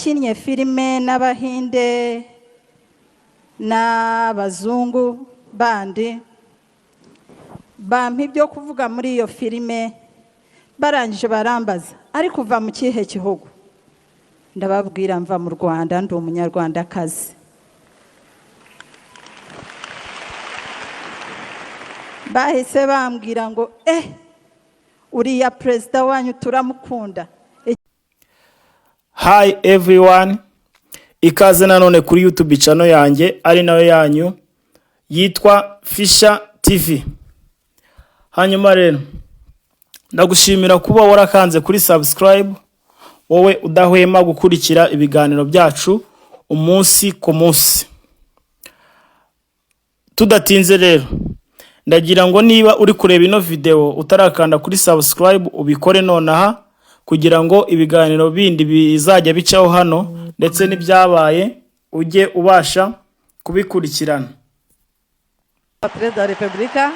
Nakinnye filime n'Abahinde n'abazungu bandi, bampa ibyo kuvuga muri iyo filime. Barangije barambaza: "Ariko uva mu kihe gihugu?" Ndababwira: "Mva mu Rwanda, ndi Umunyarwandakazi." Bahise bambwira ngo: "Eh, uriya perezida wanyu turamukunda." Hi everyone, ikaze nanone kuri YouTube channel yanjye ari nayo yanyu yitwa Fisha TV. Hanyuma rero ndagushimira kuba warakanze kuri subscribe, wowe udahwema gukurikira ibiganiro byacu umunsi ku munsi. Tudatinze rero, ndagira ngo niba uri kureba ino video utarakanda kuri subscribe, ubikore nonaha kugira ngo ibiganiro bindi bizajya bicaho hano ndetse n'ibyabaye ujye ubasha kubikurikirana. Perezida wa Repubulika.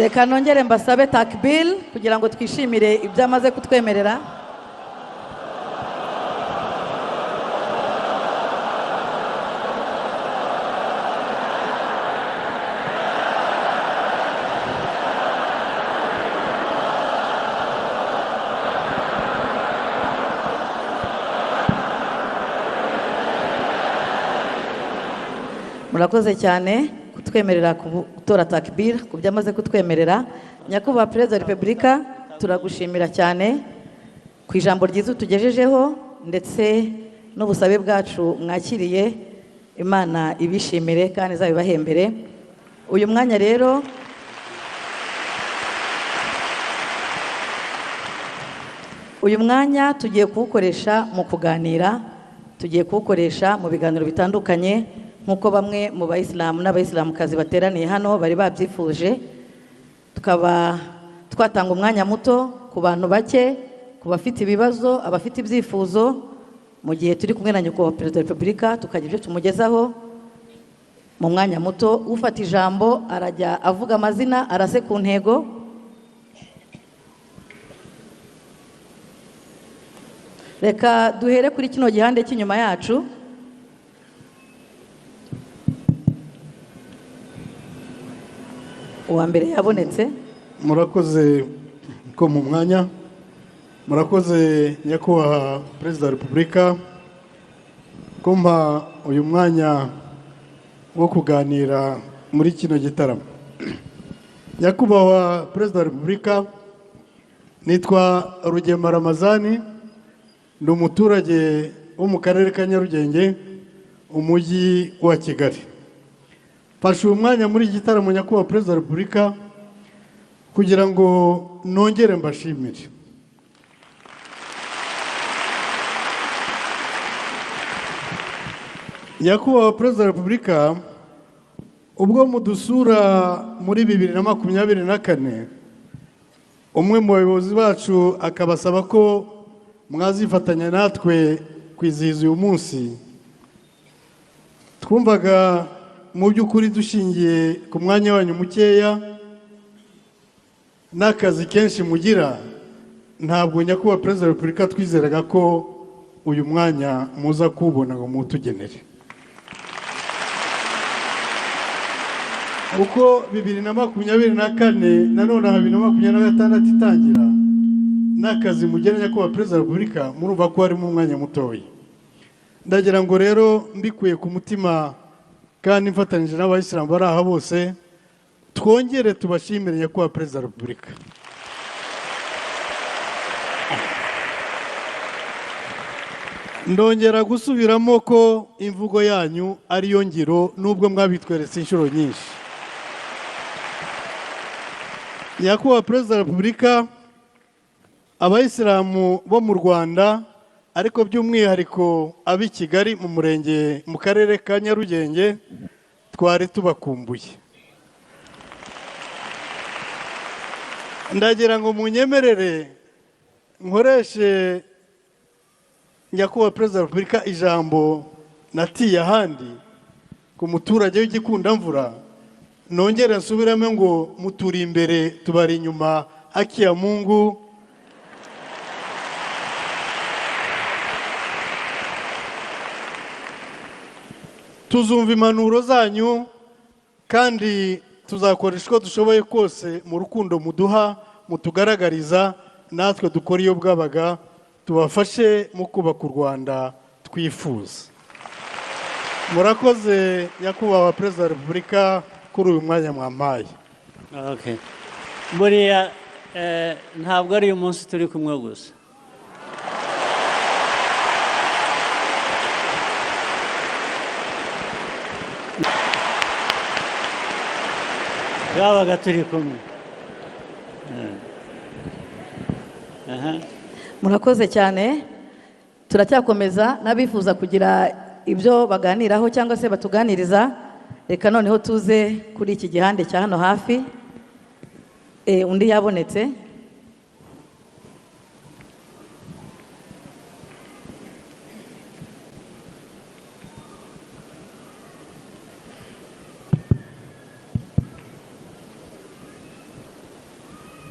Reka nongere mbasabe takbir kugira ngo twishimire ibyo amaze kutwemerera. Murakoze cyane kutwemerera gutora takbir ku byo amaze kutwemerera. Nyakubahwa Perezida wa Repubulika, turagushimira cyane ku ijambo ryiza utugejejeho ndetse n'ubusabe bwacu mwakiriye. Imana ibishimire kandi izabibahembere. Uyu mwanya rero, uyu mwanya tugiye kuwukoresha mu kuganira, tugiye kuwukoresha mu biganiro bitandukanye nk'uko bamwe mu bayisilamu n'abayisilamukazi bateraniye hano bari babyifuje, tukaba twatanga umwanya muto ku bantu bake, ku bafite ibibazo, abafite ibyifuzo, mu gihe turi kumwe na Nyakubahwa Perezida wa Repubulika, tukagira ibyo tumugezaho mu mwanya muto. Ufata ijambo arajya avuga amazina, arase ku ntego. Reka duhere kuri kino gihande cy'inyuma yacu. Uwa mbere yabonetse. Murakoze ko mu mwanya. Murakoze, Nyakubahwa Perezida wa Repubulika, kumpa uyu mwanya wo kuganira muri kino gitaramo. Nyakubahwa Perezida wa Repubulika, nitwa Rugema Ramazani, ndi umuturage wo mu Karere ka Nyarugenge, Umujyi wa Kigali. Mfashe uyu mwanya muri iki gitaramo, Nyakubahwa Perezida wa Repubulika, kugira ngo nongere mbashimire. Nyakubahwa Perezida wa Repubulika, ubwo mudusura muri 2024, umwe mu bayobozi bacu akabasaba ko mwazifatanya natwe kwizihiza uyu munsi, twumvaga mu by'ukuri dushingiye ku mwanya wanyu mukeya n'akazi kenshi mugira, ntabwo, Nyakubahwa Perezida wa Repubulika, twizeraga ko uyu mwanya muza kuwubona ngo muwutugenere. Uko 2024 nanone aha 2026 itangira n'akazi mugena, Nyakubahwa Perezida wa Repubulika, murumva ko harimo umwanya mutoya. Ndagira ngo rero mbikuye ku mutima kandi mfatanyije n'abayisilamu bari aha bose, twongere tubashimire, Nyakubahwa Perezida wa Repubulika. Ndongera gusubiramo ko imvugo yanyu ariyo ngiro, nubwo mwabitweretse inshuro nyinshi. Nyakubahwa Perezida wa Repubulika, abayisilamu bo mu Rwanda, ariko by'umwihariko ab'i Kigali mu murenge, mu Karere ka Nyarugenge, twari tubakumbuye. Ndagira ngo munyemerere nkoreshe, nyakubahwa Perezida wa Repubulika, ijambo natiye ahandi ku muturage w'Igikundamvura, nongere nsubiremo ngo muturi imbere, tubari inyuma, haki ya Mungu. Tuzumva impanuro zanyu kandi tuzakoresha uko dushoboye kose mu rukundo muduha, mutugaragariza, natwe dukora iyo bwabaga tubafashe mu kubaka u Rwanda twifuza. Murakoze, nyakubahwa Perezida wa Repubulika, kuri uyu mwanya mwampaye. Okay. Buriya ntabwo ari uyu munsi turi kumwe gusa. Twabaga turi kumwe. Aha. Murakoze cyane. Turacyakomeza n'abifuza kugira ibyo baganiraho cyangwa se batuganiriza. Reka noneho tuze kuri iki gihande cya hano hafi. Undi yabonetse.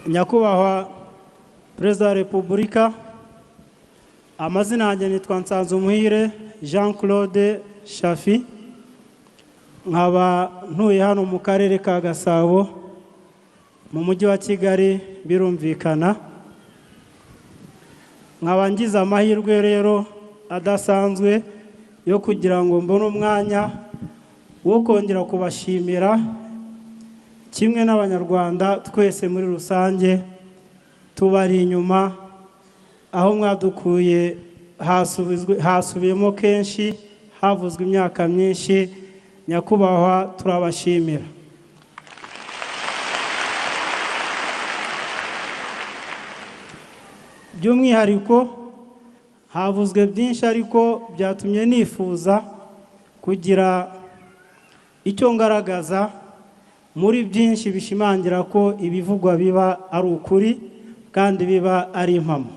Nyakubahwa Perezida wa Repubulika, amazina yanjye nitwa Nsanzumuhire Jean Claude Shafi, nkaba ntuye hano mu karere ka Gasabo mu mujyi wa Kigali. Birumvikana nkaba ngize amahirwe rero adasanzwe yo kugira ngo mbone umwanya wo kongera kubashimira kimwe n'Abanyarwanda twese muri rusange tubari inyuma. Aho mwadukuye hasubiyemo kenshi, havuzwe imyaka myinshi. Nyakubahwa, turabashimira. By'umwihariko havuzwe byinshi, ariko byatumye nifuza kugira icyo ngaragaza muri byinshi bishimangira ko ibivugwa biba ari ukuri kandi biba ari impamo.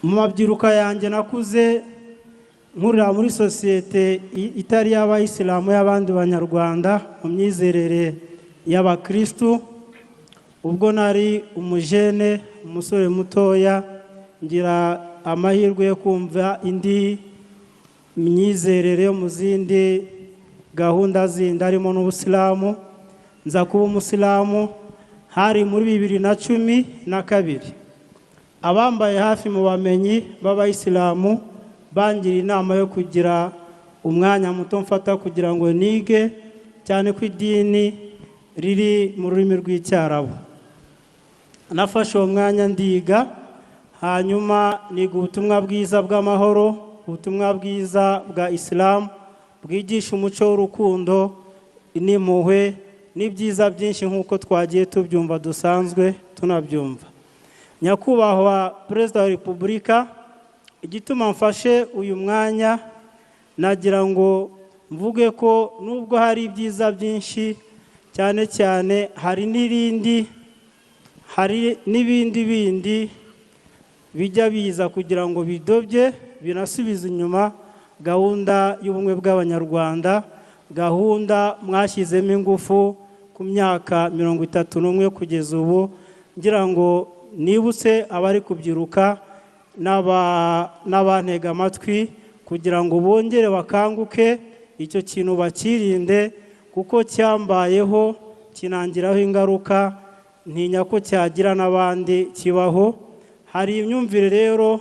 Mu mabyiruka yanjye nakuze nkurira muri sosiyete itari y'Abayisilamu, y'abandi Banyarwanda, mu myizerere y'Abakristu. Ubwo nari umujene, umusore mutoya, ngira amahirwe yo kumva indi myizerere yo mu zindi gahunda zindi harimo n'Ubusilamu, nza kuba Umusilamu. Hari muri 2012. Abambaye hafi mu bamenyi b'Abayisilamu bangira inama yo kugira umwanya muto mfata kugira ngo nige, cyane ko idini riri mu rurimi rw'Icyarabu. Nafashe uwo mwanya ndiga, hanyuma niga ubutumwa bwiza bw'amahoro, ubutumwa bwiza bwa Isilamu bwigisha umuco w'urukundo n'impuhwe n'ibyiza byinshi nk'uko twagiye tubyumva, dusanzwe tunabyumva. Nyakubahwa Perezida wa Repubulika, igituma mfashe uyu mwanya, nagira ngo mvuge ko nubwo hari ibyiza byinshi, cyane cyane hari n'irindi, hari n'ibindi bindi bijya biza kugira ngo bidobye binasubize inyuma gahunda y'ubumwe bw'Abanyarwanda, gahunda mwashyizemo ingufu ku myaka 31 kugeza ubu. Ngira ngo nibutse abari kubyiruka n'abantega amatwi kugira ngo bongere bakanguke, icyo kintu bakirinde, kuko cyambayeho kinangiraho ingaruka, ntinya ko cyagira n'abandi kibaho. Hari imyumvire rero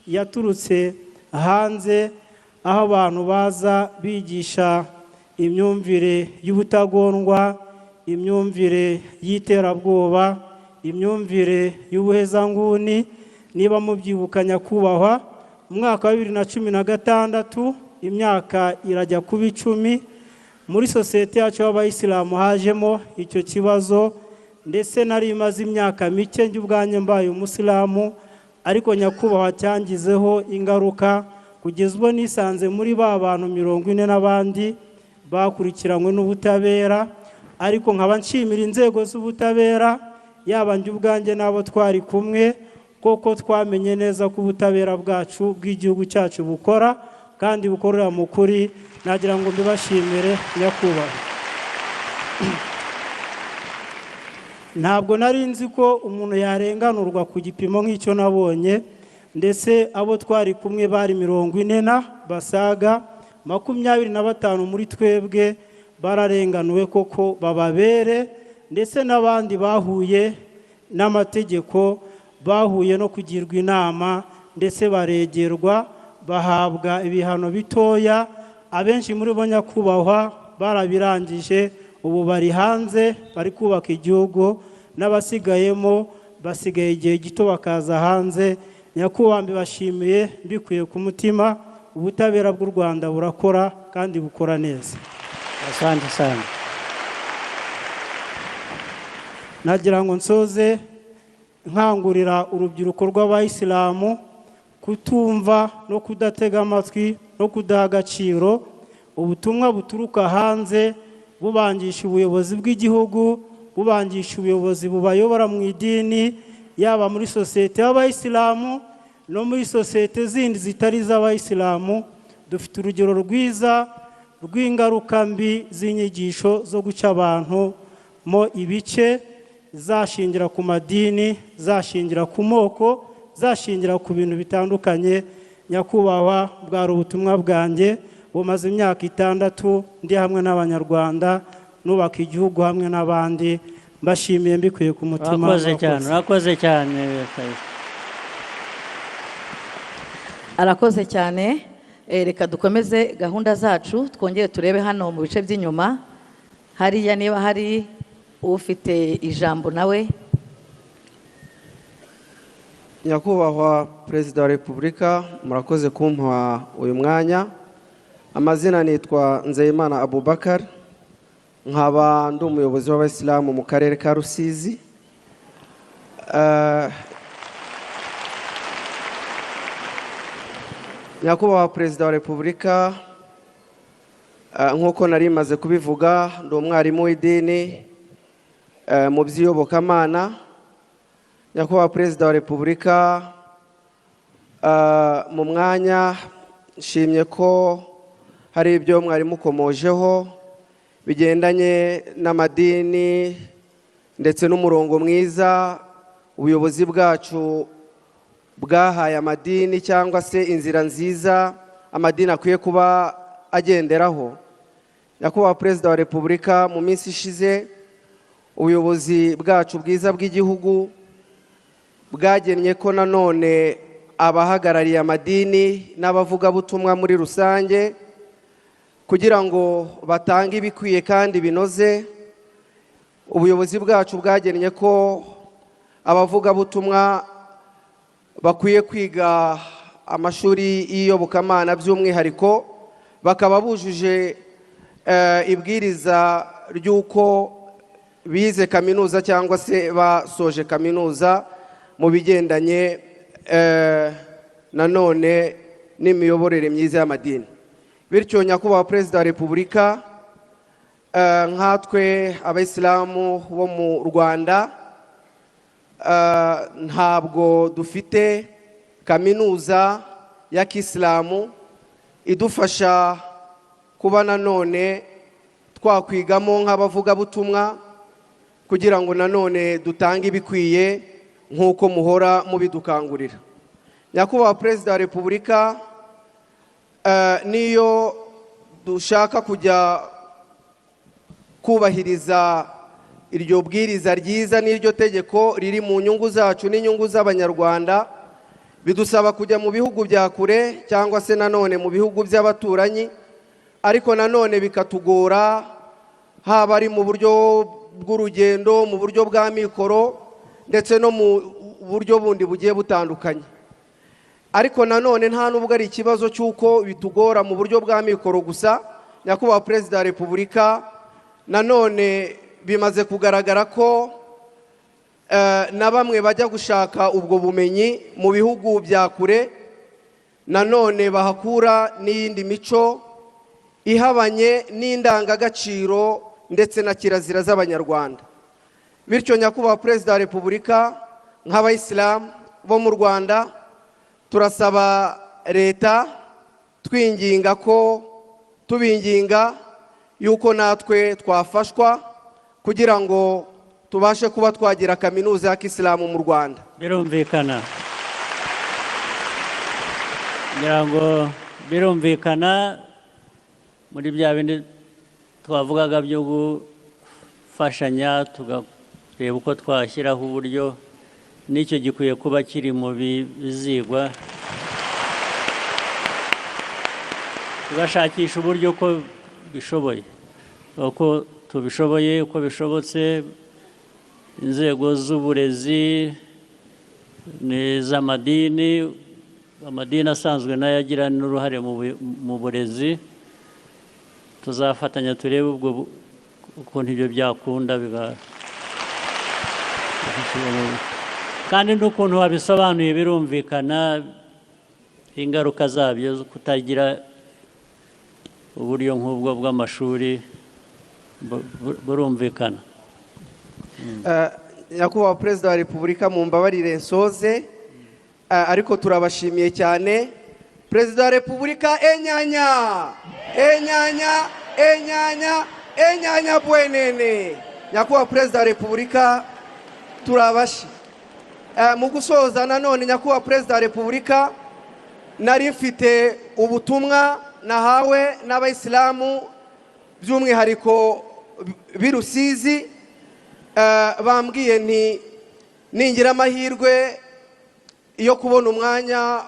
yaturutse hanze, aho abantu baza bigisha imyumvire y'ubutagondwa, imyumvire y'iterabwoba, imyumvire y'ubuhezanguni. Niba mubyibuka, nyakubahwa, mu mwaka wa 2016, imyaka irajya kuba 10, muri sosiyete yacu y'Abayisilamu hajemo icyo kibazo. Ndetse nari imaze imyaka mike njye ubwanjye mbaye Umusilamu, ariko nyakubahwa cyangizeho ingaruka kugeza ubwo nisanze muri ba bantu 40 n'abandi bakurikiranywe n'ubutabera. Ariko nkaba nshimira inzego z'ubutabera, yaba njye ubwanjye n'abo twari kumwe, koko twamenye neza ko ubutabera bwacu bw'igihugu cyacu bukora kandi bukorera mu kuri. Nagira ngo mbibashimire, nyakubahwa. Ntabwo nari nzi ko umuntu yarenganurwa ku gipimo nk'icyo nabonye. Ndetse abo twari kumwe bari 40 na basaga, 25 muri twebwe bararenganuwe koko bababere, ndetse n'abandi bahuye n'amategeko, bahuye no kugirwa inama, ndetse baregerwa, bahabwa ibihano bitoya. Abenshi muri bo, nyakubahwa, barabirangije, ubu bari hanze, bari kubaka igihugu, n'abasigayemo basigaye igihe gito bakaza hanze. Nyakubahwa, mbibashimiye mbikuye ku mutima. Ubutabera bw'u Rwanda burakora kandi bukora neza. Asante sana. Nagira ngo nsoze nkangurira urubyiruko rw'abayisilamu kutumva no kudatega amatwi no kudaha agaciro ubutumwa buturuka hanze bubangisha ubuyobozi bw'igihugu, bubangisha ubuyobozi bubayobora mu idini, yaba muri sosiyete y'abayisilamu no muri sosiyete zindi zitari iz'abayisilamu. Dufite urugero rwiza rw'ingaruka mbi z'inyigisho zo guca abantu mo ibice, zashingira ku madini, zashingira ku moko, zashingira ku bintu bitandukanye. Nyakubahwa, bwari ubutumwa bwanjye bumaze imyaka 6 ndi hamwe n'Abanyarwanda, nubaka igihugu hamwe n'abandi. Mbashimiye mbikuye ku mutima. Urakoze cyane. Murakoze. Urakoze cyane, Kayisa. Arakoze cyane. Reka dukomeze gahunda zacu, twongere turebe hano mu bice by'inyuma hariya niba hari ufite ijambo nawe. Nyakubahwa Perezida wa Repubulika, murakoze kumpa uyu mwanya. Amazina nitwa Nzeyimana Abubakar, nkaba ndi umuyobozi w'abayisilamu mu karere ka Rusizi. Nyakubahwa Perezida wa Repubulika, nk'uko nari maze kubivuga, ndi umwarimu w'idini mu by'iyobokamana. Nyakubahwa Perezida wa Repubulika, mu mwanya nshimye ko hari ibyo mwari mukomojeho bigendanye n'amadini ndetse n'umurongo mwiza ubuyobozi bwacu bwahaye amadini, cyangwa se inzira nziza amadini akwiye kuba agenderaho. Nyakubahwa Perezida wa Repubulika, mu minsi ishize ubuyobozi bwacu bwiza bw'igihugu bwagennye ko nanone abahagarariye amadini n'abavugabutumwa muri rusange, kugira ngo batange ibikwiye kandi binoze, ubuyobozi bwacu bwagennye ko abavugabutumwa bakwiye kwiga amashuri y'iyobokamana, by'umwihariko bakaba bujuje ibwiriza ry'uko bize kaminuza cyangwa se basoje kaminuza mu bigendanye nanone n'imiyoborere myiza y'amadini. Bityo nyakubahwa Perezida wa Repubulika, nkatwe abayisilamu bo mu Rwanda, ntabwo dufite kaminuza ya kisilamu idufasha kuba nanone twakwigamo nk'abavugabutumwa, kugira ngo nanone dutange ibikwiye nk'uko muhora mubidukangurira. Nyakubahwa Perezida wa Repubulika, niyo dushaka kujya kubahiriza iryo bwiriza ryiza n'iryo tegeko riri mu nyungu zacu n'inyungu z'Abanyarwanda, bidusaba kujya mu bihugu bya kure cyangwa se nanone mu bihugu by'abaturanyi, ariko nanone bikatugora, haba ari mu buryo bw'urugendo, mu buryo bwa mikoro, ndetse no mu buryo bundi bugiye butandukanye. Ariko nanone nta nubwo ari ikibazo cy'uko bitugora mu buryo bwa mikoro gusa. Nyakubahwa Perezida wa Repubulika, nanone bimaze kugaragara ko na bamwe bajya gushaka ubwo bumenyi mu bihugu bya kure, nanone bahakura n'iyindi mico ihabanye n'indangagaciro ndetse na kirazira z'Abanyarwanda. Bityo Nyakubahwa Perezida wa Repubulika, nk'Abayisilamu bo mu Rwanda turasaba leta, twinginga ko, tubinginga yuko natwe twafashwa kugira ngo tubashe kuba twagira kaminuza ya kisilamu mu Rwanda. Birumvikana, ngira ngo birumvikana. Muri bya bindi twavugaga byo gufashanya, tukareba uko twashyiraho uburyo, n'icyo gikwiye kuba kiri mu bizigwa, tugashakisha uburyo uko bishoboye, uko tubishoboye, uko bishobotse. Inzego z'uburezi n'iz'amadini, amadini asanzwe nayo agira n'uruhare mu burezi, tuzafatanya turebe ubwo ukuntu ibyo byakunda biba, kandi n'ukuntu wabisobanuye birumvikana, ingaruka zabyo zo kutagira uburyo nk'ubwo bw'amashuri burumvikana. Nyakubahwa Perezida wa Repubulika, mu mbabarire nsoze, ariko turabashimiye cyane. Perezida wa Repubulika, enyanya enyanya enyanya enyanya bwenene. Nyakubahwa Perezida wa Repubulika, turabashi. Mu gusoza nanone, Nyakubahwa Perezida wa Repubulika, nari mfite ubutumwa nahawe n'Abayisilamu, by'umwihariko b'i Rusizi. Bambwiye nti ningira amahirwe yo kubona umwanya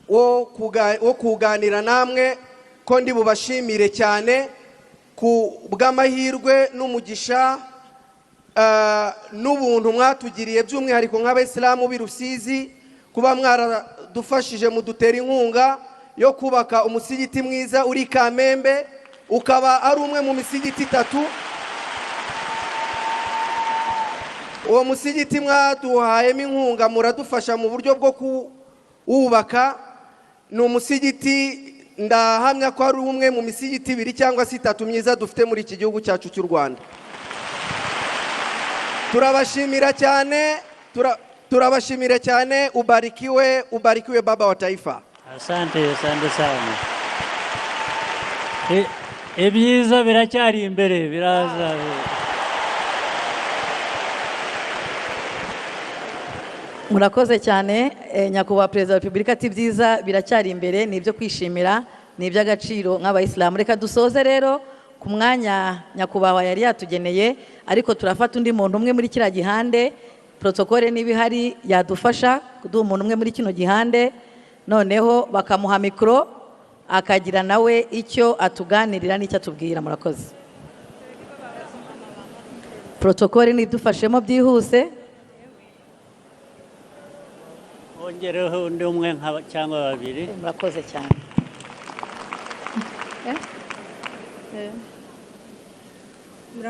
wo kuganira namwe, ko ndi bubashimire cyane ku bw'amahirwe n'umugisha n'ubuntu mwatugiriye, by'umwihariko nk'Abayisilamu b'i Rusizi, kuba mwaradufashije mudutera inkunga yo kubaka umusigiti mwiza uri Kamembe, ukaba ari umwe mu misigiti itatu. Uwo musigiti mwaduhayemo inkunga, muradufasha mu buryo bwo kuwubaka. Ni umusigiti ndahamya ko ari umwe mu misigiti ibiri cyangwa se itatu myiza dufite muri iki gihugu cyacu cy'u Rwanda. Turabashimira cyane, turabashimira cyane. Ubarikiwe, ubarikiwe, baba wa taifa. Asante, asante sana. Ibyiza biracyari imbere, biraza. Murakoze cyane, Nyakubahwa Perezida wa Repubulika. Ati ibyiza biracyari imbere, ni ibyo kwishimira, ni iby'agaciro nk'Abayisilamu. Reka dusoze rero ku mwanya nyakubahwa yari yatugeneye, ariko turafata undi muntu umwe muri kiriya gihande. Protokole niba ihari yadufasha kuduha umuntu umwe muri kino gihande, noneho bakamuha mikoro, akagira nawe icyo atuganirira n'icyo atubwira. Murakoze. Protokole nidufashemo byihuse. Ongereho undi umwe cyangwa babiri. Murakoze cyane.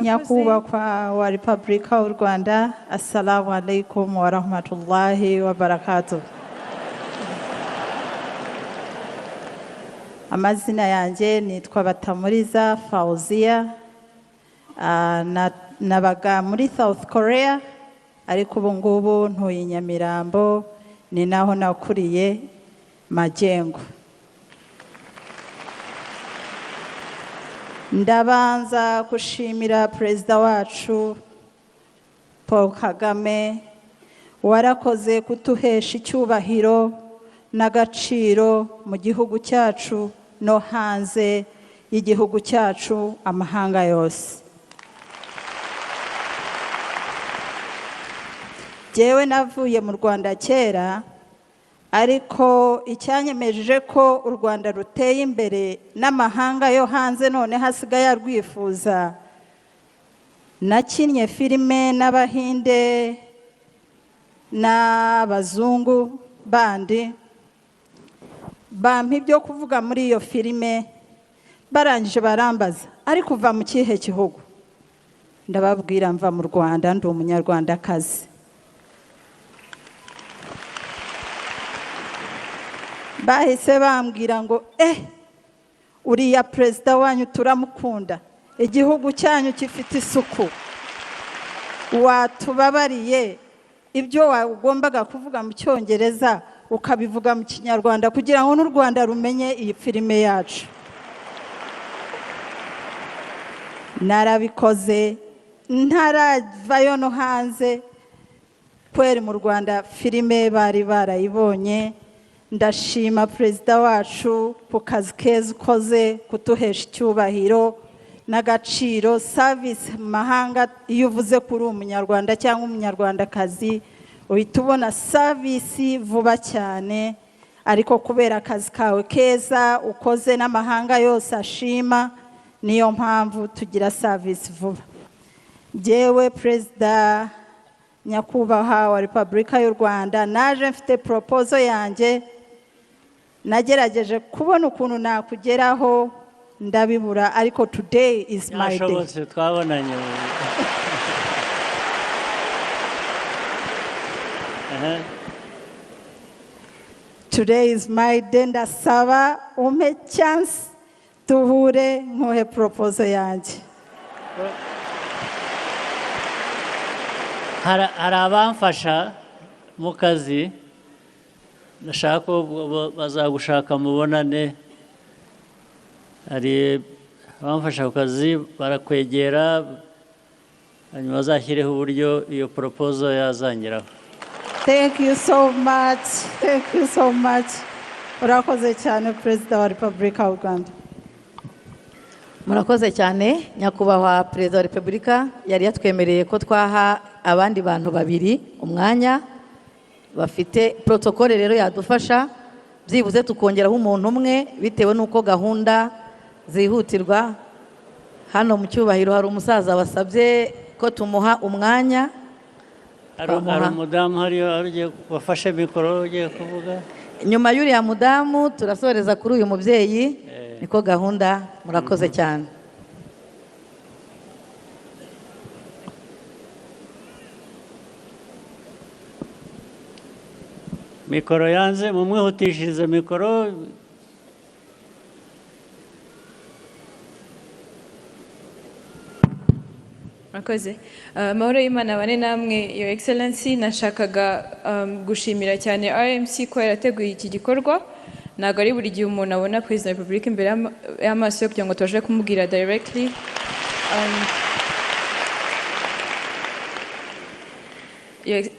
Nyakubahwa wa Repubulika y'u Rwanda, assalamu alaikum wa rahmatullahi wa barakatuh. Amazina yanjye nitwa Batamuriza Fauzia. Nabaga muri South Korea, ariko ubu ngubu ntuye i Nyamirambo, ni naho nakuriye, Magengo. Ndabanza gushimira Perezida wacu Paul Kagame, warakoze kutuhesha icyubahiro n'agaciro mu gihugu cyacu no hanze y'igihugu cyacu, amahanga yose. Jyewe navuye mu Rwanda kera, ariko icyanyemeje ko u Rwanda ruteye imbere n'amahanga yo hanze none hasigaye arwifuza, nakinnye filime n'Abahinde n'abazungu bandi, bampa ibyo kuvuga muri iyo filime. Barangije barambaza, ariko uva mu kihe gihugu? Ndababwira mva mu Rwanda, ndi Umunyarwandakazi. Bahise bambwira ngo uriya perezida wanyu turamukunda. Igihugu cyanyu gifite isuku. Watubabariye ibyo wagombaga kuvuga mu Cyongereza ukabivuga mu Kinyarwanda, kugira ngo n'u Rwanda rumenye iyi filime yacu. Narabikoze ntaravayo no hanze kweri. Mu Rwanda filime bari barayibonye. Ndashima perezida wacu ku kazi keza ukoze, kuduhesha icyubahiro n'agaciro. Service mu mahanga, iyo uvuze ko uri Umunyarwanda cyangwa Umunyarwandakazi, uhita ubona service vuba cyane. Ariko kubera akazi kawe keza ukoze n'amahanga yose ashima, niyo mpamvu tugira service vuba. Njyewe, Perezida Nyakubahwa wa Repubulika y'u Rwanda, naje mfite proposal yanjye. Nagerageje kubona ukuntu nakugeraho ndabibura, ariko today is my day. Byashobotse, twabonanye. Aha. Today is my day. Ndasaba umpe chance duhure, nkuhe proposal yanjye. Hari abamfasha mu kazi, ndashaka ko bazagushaka mubonane. Hari abamfasha ku kazi, barakwegera, hanyuma bazashyireho uburyo iyo proposal yazangeraho. Thank you so much, thank you so much. Urakoze cyane, Perezida wa Repubulika y'u Rwanda. Murakoze cyane, Nyakubahwa Perezida wa Repubulika. Yari yatwemereye ko twaha abandi bantu babiri umwanya bafite protocole. Rero yadufasha byibuze tukongeraho umuntu umwe, bitewe n'uko gahunda zihutirwa. Hano mu cyubahiro hari umusaza wasabye ko tumuha umwanya. Hari umudamu hariya ugiye, wafashe mikoro, ugiye kuvuga. Nyuma y'uriya mudamu turasoreza kuri uyu mubyeyi, niko gahunda. Murakoze cyane. Mikoro yanze, mumwihutishirize mikoro. Murakoze. Amahoro y'Imana abane namwe, Your Excellency. Nashakaga gushimira cyane RMC ko yarateguye iki gikorwa. Ntabwo ari buri gihe umuntu abona Perezida wa Repubulika imbere y'amaso ye kugira ngo tubashe kumubwira directly.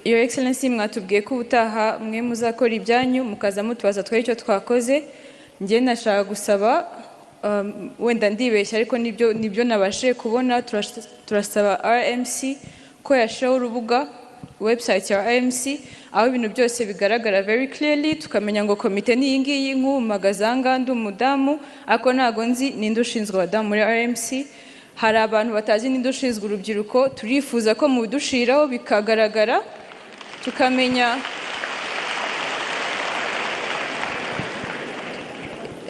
Your Excellency, mwatubwiye ko ubutaha mwe muzakora ibyanyu, mukaza mutubaza twari icyo twakoze. Njye nashaka gusaba, wenda ndibeshya, ariko nibyo nabashije kubona, turasaba RMC ko yashyiraho urubuga, website ya RMC, aho ibintu byose bigaragara very clearly, tukamenya ngo komite ni iyi ngiyi. Nk'ubu mpagaze ndi umudamu, ariko ntabwo nzi ninde ushinzwe abadamu muri RMC. Hari abantu batazi ninde ushinzwe urubyiruko. Turifuza ko mubidushiraho bikagaragara, tukamenya.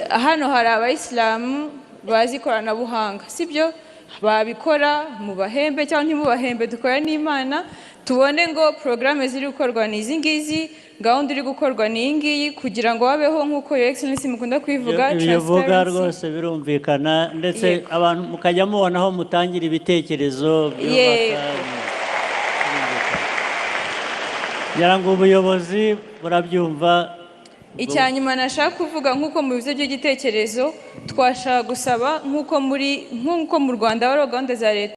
Hano hari Abayisilamu bazi ikoranabuhanga, sibyo? Babikora mubahembe cyangwa ntimubahembe, dukora n'Imana, tubone ngo porogaramu ziri gukorwa ni izi ngizi, gahunda iri gukorwa ni iyi ngiyi, kugira ngo habeho, nk'uko Your Excellency mukunda kubivuga, Ibyo uvuga transparency. rwose birumvikana, ndetse abantu mukajya mubona aho mutangira ibitekerezo byubaka. Ngira ngo ubuyobozi burabyumva. Icya nyuma nashaka kuvuga, nk'uko mu bibazo by'igitekerezo, twashaka gusaba nk'uko mu Rwanda hariho gahunda za leta.